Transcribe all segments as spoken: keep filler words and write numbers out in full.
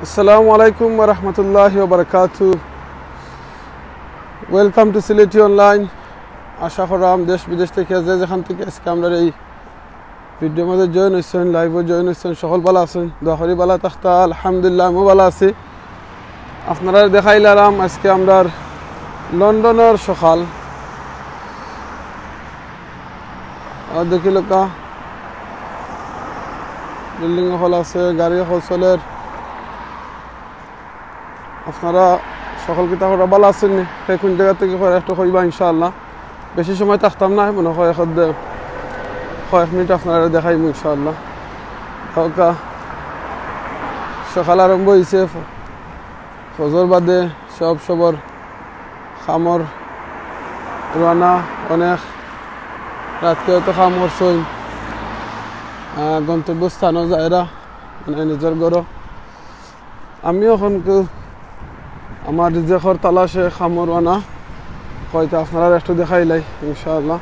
আসসালামু আলাইকুম ওয়া রাহমাতুল্লাহি ওয়া বারাকাতু। Welcome to Sylheti Online. আশা করাম দেশ বিদেশ থাকি যে যেখান থাকি আজকে আমরার এই ভিডিওর মাঝে জয়েন অইছইন, লাইভো জয়েন অইছইন, সকল ভালা আছইন, দোয়া করি ভালা থাকতা। আলহামদুলিল্লাহ, আমিও ভালা আছি। আপনারারে দেখাইলাম আজকে আমরার লন্ডনর সকাল। আর দেখিলাউক্কা, বিল্ডিং অকল আছে, গাড়ি অকল চলের। আপনারা সকল কিতা করা ভালা আছইন নি? কে কুন জাগা থাকি করা একটু কইবা ইনশাআল্লাহ। বেশি সময় থাকতাম না, মনে হয় এক অর্ধে-, কয়েক মিনিট আপনারারে দেখাইমু ইনশাআল্লাহ। ওকা, সকাল আরম্ভ অইছে, ফ-, ফজর বাদে সব সবর কামর রওয়ানা, অনেক রাইতকে অত কাম করছইন, আহ, গন্তব্যস্থানও যাইরা, মানে নিজর ঘরো। আমিও অখনকু আমার রিজেকর তালাশে কামর রওয়ানা, হয়তো আপনারারে একটু দেখাইলাই ইনশাআল্লাহ।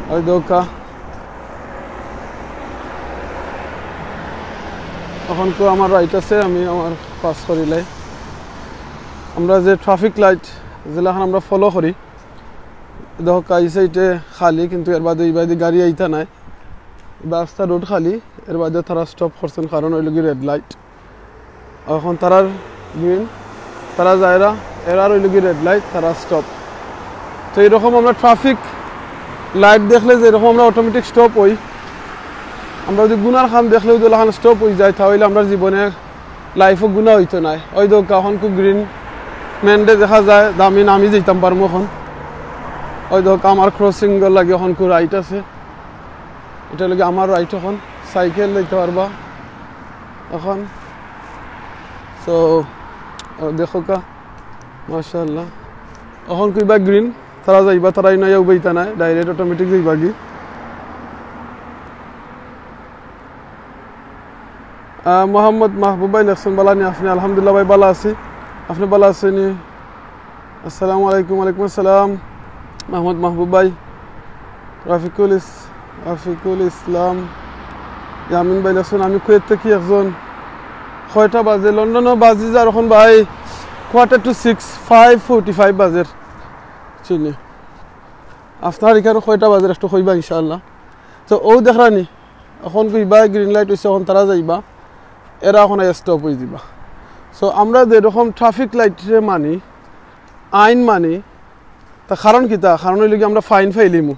ওই দেউক্কা, অখনকু আমার রাইট আছে, আমি আমার পাস করিলাই। আমরা যে ট্রাফিক লাইট যেলাখান আমরা ফলো করি, দেখউক্কা, ই সাইডে খালি, কিন্তু এর বাদে ই বায়দি গাড়ি আইতা নায়। ই রাস্তা রোড খালি, এর বাদে তারা স্টপ করছইন, কারণ অইলো গি রেড লাইট। অখন তারার গ্রিন, তারা যাইরা, এরার অইলো গি রেড লাইট, তারা স্টপ। তো এইরকম আমরা ট্রাফিক লাইট দেখলে যেরকম আমরা অটোমেটিক স্টপ অই, আমরা যদি গুনার কাম দেখলেও যেলাখান স্টপ অই যায়, তাহলে আমরার জীবনে লাইফো গুনা অইতো নায়। ওই দেউক্কা, অখনকু গ্রিন মেন্ডে দেখা যায়, দামি নামি যাইতাম পারমু অখন। ওই দেউক্কা, আমার ক্রসিংর লাগি অখনকু রাইট আছে, ইটা লাগি আমার রাইট। অখন সাইকেল যাইতা পারবা অখন। তো দেখউক্কা, মাশাআল্লাহ, অখনকু ইবা গ্রিন, তারা যাইবা, তারা ইনো আইয়া উবাইতা নায়, ডাইরেক্ট অটোমেটিক যাইবা গি। আহ, মোহাম্মদ মাহবুব ভাই লেখছইন, ভালা নি আপনে? আলহামদুলিল্লাহ ভাই, ভালা আছি। আপনে ভালা আছইন নি? আসসালামু আলাইকুম। ওয়ালাইকুম আসসালাম। মোহাম্মদ মাহবুব ভাই, রাফিকুল ইস-, রাফিকুল ইসলাম, ইয়ামিন ভাই লেখছইন, আমি কুয়েত থাকি একজন। কয়টা বাজে? লন্ডনো বাজি যার অখন ভাই quarter to six, five forty five বাজের। চিনি। আপনার ইখানো কয়টা বাজের একটু কইবা ইনশাআল্লাহ। তো অউ দেখরা নি, অখন কইবা গ্রিন লাইট অইছে, অখন তারা যাইবা, এরা অখন আইয়া স্টপ অই যিবা। So আমরা যেরকম ট্রাফিক লাইটরে মানি, আইন মানি, তা কারণ কিতা? কারণ অইলো গি আমরা ফাইন ফাইলিমু।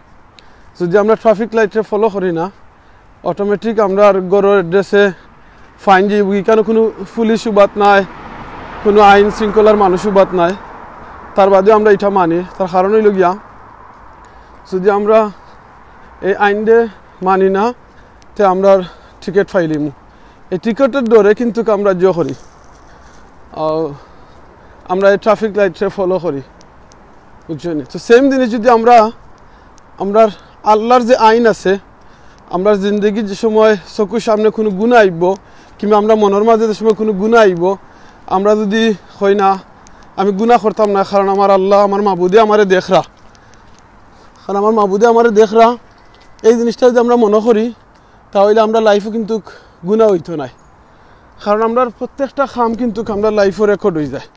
যদি আমরা ট্রাফিক লাইটরে ফলো করি না, অটোমেটিক আমরার ঘরর অ্যাড্রেসে ফাইন যাইবো। ইখানো কুনু পুলিশ উবাত নাই, কুনু আইন শৃঙ্খলার মানুষ উবাত নাই, তার বাদেও আমরা ইটা মানি। তার কারণ অইলো গিয়া, যদি আমরা এই আইনরে মানি না, তে আমরার টিকিট ফাইলিমু। এই টিকিটর ডরে কিন্তুক আমরা ইয়ো করি, আহ, আমরা এই ট্রাফিক লাইটরে ফলো করি, বুঝছো নি? তো সেম জিনিস যদি আমরা, আমরার আল্লার যে আইন আছে, আমরার জিন্দেগির যে সময় চকুর সামনে কুনু গুনা আইবো, কিংবা আমরা মনর মাঝে যে সময় কুনু গুনা আইবো, আমরা যদি কই না, "আমি গুনা করতাম না, কারণ আমার আল্লা, আমার মাবুদে আমারে দেখরা, কারণ আমার মাবুদে আমারে দেখরা", এই জিনিসটা যদি আমরা মনো করি, তাইলে আমরার লাইফো কিন্তুক গুনা অইতো নায়। কারণ আমরার প্রত্যেকটা কাম কিন্তুক আমরার লাইফো রেকর্ড অই যায়।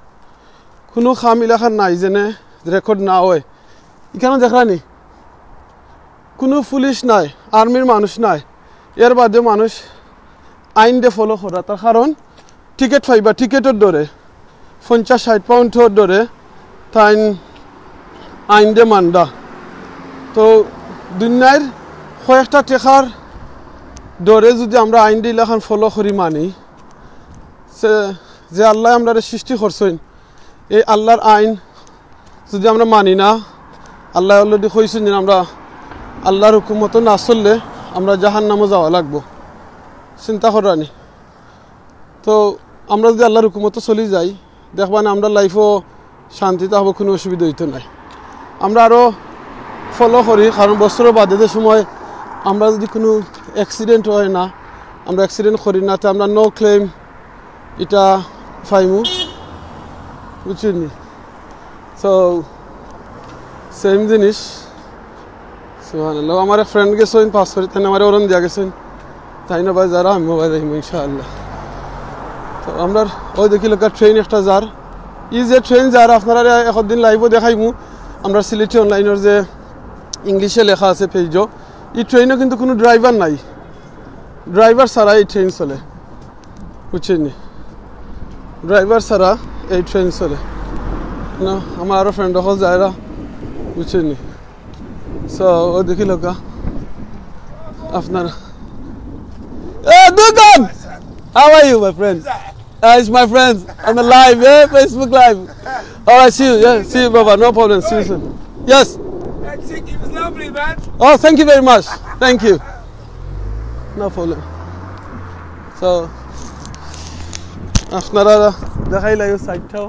কুনু কাম ইলাখান নাই যেনে রেকর্ড না অয়। ইখানো দেখরা নি, কুনু পুলিশ নাই, আর্মির মানুষ নাই, এর বাদেও মানুষ আইনরে ফলো করা। তার কারণ টিকিট পাইবা, টিকিটর ডরে, পঞ্চাশ ষাইট পাউন্ডর ডরে তাইন আইনরে মানরা। তো দুনিয়ার কয়েকটা টেকার ডরে যদি আমরা আইনরে ইলাখান ফলো করি, মানি, সে, যে আল্লায় আমরারে সৃষ্টি করছইন, এই আল্লার আইন যদি আমরা মানি না, আল্লায় already কইছইন যে আমরা আল্লার হুকুম মতো না চললে আমরা জাহান্নামো যাওয়া লাগবো। চিন্তা কররা নি। তো আমরা যদি আল্লার হুকুম মতো চলি যাই, দেখবা নি আমরার লাইফো শান্তি থাকবো, কুনু অসুবিধা অইতো নায়। আমরা আরো ফলো করি, কারণ বছরর বাদে যে সময় আমরা যদি কুনু অ্যাক্সিডেন্ট অয় না, আমরা অ্যাক্সিডেন্ট করি না, তে আমরা no claim ইটা পাইমু, বুঝছইন নি? So সেম জিনিস। সুবহানাল্লাহ। আমার এক ফ্রেন্ড গেছইন পাস করি, তাইন আমারে অরন দিয়া গেছইন। তাইন বাদে যাইরা, আমিও বাদে যাইমু ইনশাআল্লাহ। তো আমরার ওই দেখিলাউক্কা ট্রেন একটা যার, ই যে ট্রেন যার আপনারারে একদিন live-ও দেখাইমু। আমরার সিলেটি online-অর যে English-এ লেখা আছে page-ও, ই ট্রেনও কিন্তু কুনু driver নাই, driver ছাড়া এই ট্রেন চলে, বুঝছইন নি? Driver ছাড়া এই ট্রেন চলে না। আমার আরো friend অকল যাইরা, বুঝছইন নি? So, ওই দেখিলাউক্কা আপনার, এ, দুকান! How are you, my friend? Uh, it's my friends. I'm alive, yeah? Facebook Live. All right, see you, yeah? See you, brother. No problem. See you soon. Yes. That chicken was lovely, man. Oh, thank you very much. Thank you. No problem. So, আপনারারে দেখাইলাই side-টাও।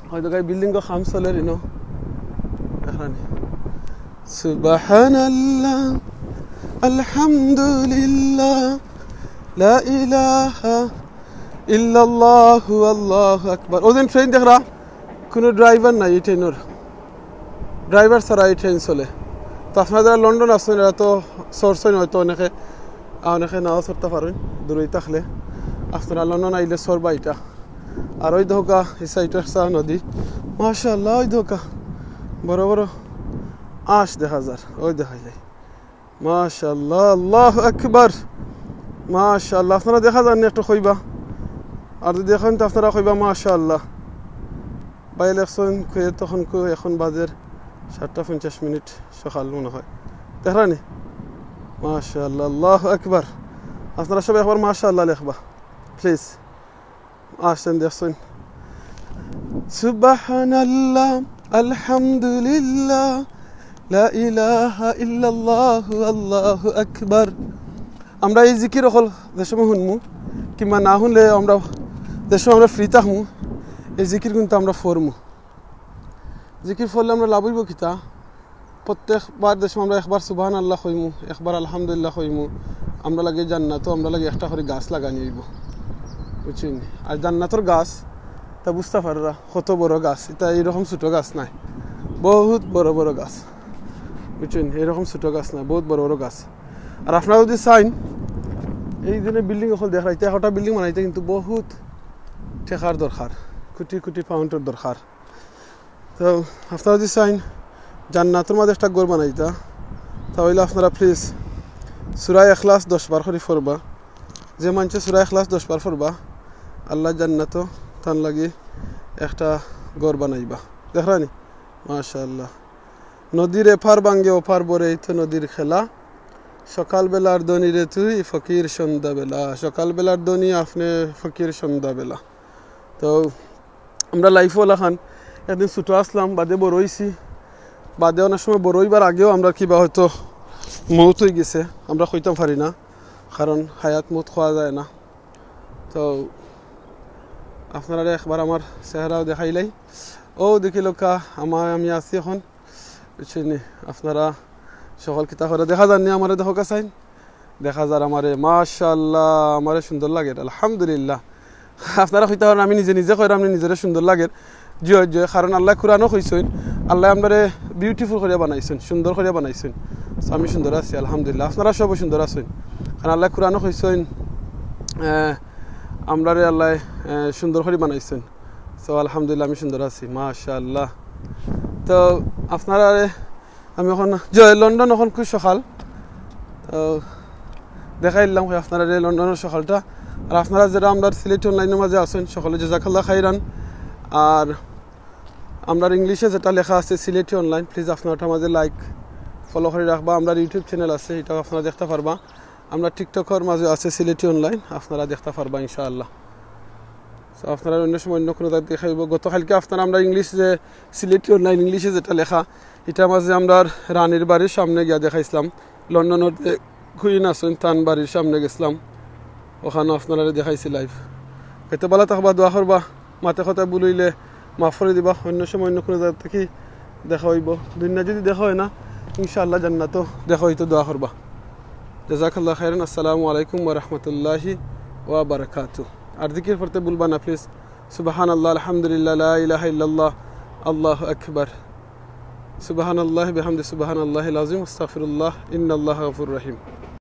হয়তো গাই building-ও কাম চলের ইনো। এখানে সুবহানাল্লাহ, আলহামদুলিল্লাহ, লা ইলাহা ইল্লাল্লাহু, আল্লাহু আকবার। ওই যে ট্রেন দেখরা, কুনু driver নাই ই ট্রেনর, driver ছাড়া ই ট্রেন চলে। তো আপনারা যারা লন্ডন আছইন, এরা তো চড়ছইন হয়তো অনেকে, আর অনেকে নাও চড়তা পারইন, দূরই থাকলে। আপনারা লন্ডন আইলে চড়বা ইটা। আর ওই দেখউক্কা, ই side-ও একটা নদী, মাশাআল্লাহ। ওই দেখউক্কা, বড় বড় আঁশ দেখা যার, ওই দেখাইলাই। মাশাআল্লাহ, আল্লাহু আকবার। মাশাআল্লাহ, আপনারা দেখা যার নি একটু কইবা, আর যদি দেখইন তো আপনারা কইবা মাশাআল্লাহ। ভাই লেখছইন কুয়েত তখন কু-, এখন বাজের সাতটা পঞ্চাশ মিনিট সকাল মনে হয়, দেখরা নি? মাশাআল্লাহ, আল্লাহু আকবার। আপনারা সবাই একবার মাশাআল্লাহ লেখবা, please। আসেন, দেখছইন। সুবহানাল্লাহ, আলহামদুলিল্লাহ, লা ইলাহা ইল্লাল্লাহু, আল্লাহু আকবার। আমরা এই জিকির অকল যে সময় হুনমু, কিংবা না হুনলে আমরা যে সময় আমরা free থাকমু, এই জিকির কিন্তু আমরা পড়মু। জিকির পড়লে আমরা লাভ অইবো কিতা? প্রত্যেকবার যে সময় আমরা একবার সুবহানাল্লাহ কইমু, একবার আলহামদুলিল্লাহ কইমু, আমরা লাগি জান্নাতো আমরা লাগি একটা করি গাছ লাগানি অইবো, বুঝছইন? আর জান্নাতর গাছ তা বুঝতা পাররা কত বড় গাছ, ইটা এইরকম ছোট গাছ নায়, বহুত বড় বড় গাছ, বুঝছইন? এইরকম ছোট গাছ নায়, বহুত বড় বড় গাছ। আর আপনারা যদি চাইন, এই যে building অকল দেখরা, ইটা একটা building বানাইতে কিন্তু বহুত টেকার দরকার, কোটি কোটি পাউন্ডর দরকার। তো আপনারা যদি চাইন জান্নাতর মাঝে একটা ঘর বানাইতা, তাহলে আপনারা please সূরা ইখলাস দশ বার করি পড়বা। যে মানষে সূরা ইখলাস দশ বার পড়বা, আল্লাহ জান্নাতো তান লাগি একটা ঘর বানাইবা। দেখরা নি? মাশাআল্লাহ। নদীর এপার ভাঙ্গে ওপার ভরে, এই তো নদীর খেলা। সকালবেলার ধনী রে তুই, ফকির সন্ধ্যাবেলা। সকালবেলার ধনী আপনি, ফকির সন্ধ্যাবেলা। তো আমরা life-ও লাখান, একদিন ছোট আছলাম, বাদে বড় অইছি, বাদে অনেক সময় বড় অইবার আগেও আমরা কিবা হয়তো মউত অইগেছে, আমরা কইতাম পারি না, কারণ হায়াত মউত কওয়া যায় না। তো আপনারারে একবার আমার চেহারাও দেখাইলাই। ও দেখিলাউক্কা, আমার, আমি আছি এখন, বুঝছইন নি? আপনারা সকল কিতা করে দেখা যার নি, আমারে দেখউক্কা চাইন, দেখা যার আমারে, মাশাআল্লাহ, আমারে সুন্দর লাগের, আলহামদুলিল্লাহ। আপনারা কইতা পারইন আমি নিজে নিজে কইরাম নি, নিজরে সুন্দর লাগের। জি অয়, জি অয়, কারণ আল্লায় কুরআনো কইছইন, আল্লায় আমরারে beautiful করিয়া বানাইছইন, সুন্দর করিয়া বানাইছইন। So আমি সুন্দর আছি, আলহামদুলিল্লাহ। আপনারা সবও সুন্দর আছইন, কারণ আল্লায় কুরআনো কইছইন, আহ, আমরারে আল্লায়, আহ, সুন্দর করি বানাইছইন। So আলহামদুলিল্লাহ, আমি সুন্দর আছি, মাশাআল্লাহ। তো আপনারারে আমি এখন, যে লন্ডন এখন খুব সকাল, তো দেখাইলাম আপনারারে লন্ডনর সকালটা। আর আপনারা যারা আমরার সিলেটি online-অর মাঝে আছইন, সকলে জাযাকাল্লাহ খাইরান। আর আমরার English-এ যেটা লেখা আছে সিলেটি online, please আপনারা ওটার মাঝে like, follow করি রাখবা। আমরার YouTube channel আছে, ইটাও আপনারা দেখতা পারবা। আমরার TikTok-অর মাঝে আছে সিলেটি online, আপনারা দেখতা পারবা ইনশাআল্লাহ। So আপনারা অন্য সময় অন্য কুনু জাগাত দেখাইবো। গতকালকে আপনারা আমরা English যে সিলেটি online English-এ যেটা লেখা, ইটার মাঝে আমরার রানীর বাড়ির সামনে গিয়া দেখাইছলাম, লন্ডনর যে Queen আছইন তান বাড়ির সামনে গেছলাম, ওখানো আপনারারে দেখাইছি live। এতে ভালা থাকবা, দোয়া করবা, মাতে কথায় ভুল অইলে মাফ করি দিবা। অন্য সময় অন্য কুনু জাগা থাকি দেখা অইবো, দুনিয়া যদি দেখা অয় না, ইনশাআল্লাহ জান্নাতো দেখা অইতো, দোয়া করবা। জাযাকাল্লাহ খাইরান। আসসালামু আলাইকুম ওয়া রাহমাতুল্লাহি ওয়া বারাকাতুহু। আর জিকির পড়তে ভুলবা না please। সুবহানাল্লাহ, আলহামদুলিল্লাহ, লা ইলাহা ইল্লাল্লাহ, আল্লাহু আকবার। সুবহানাল্লাহ বিহামদি, সুবহানাল্লাহিল আযীম, আস্তাগফিরুল্লাহ, ইন্নাল্লাহা গাফুরুর রহিম।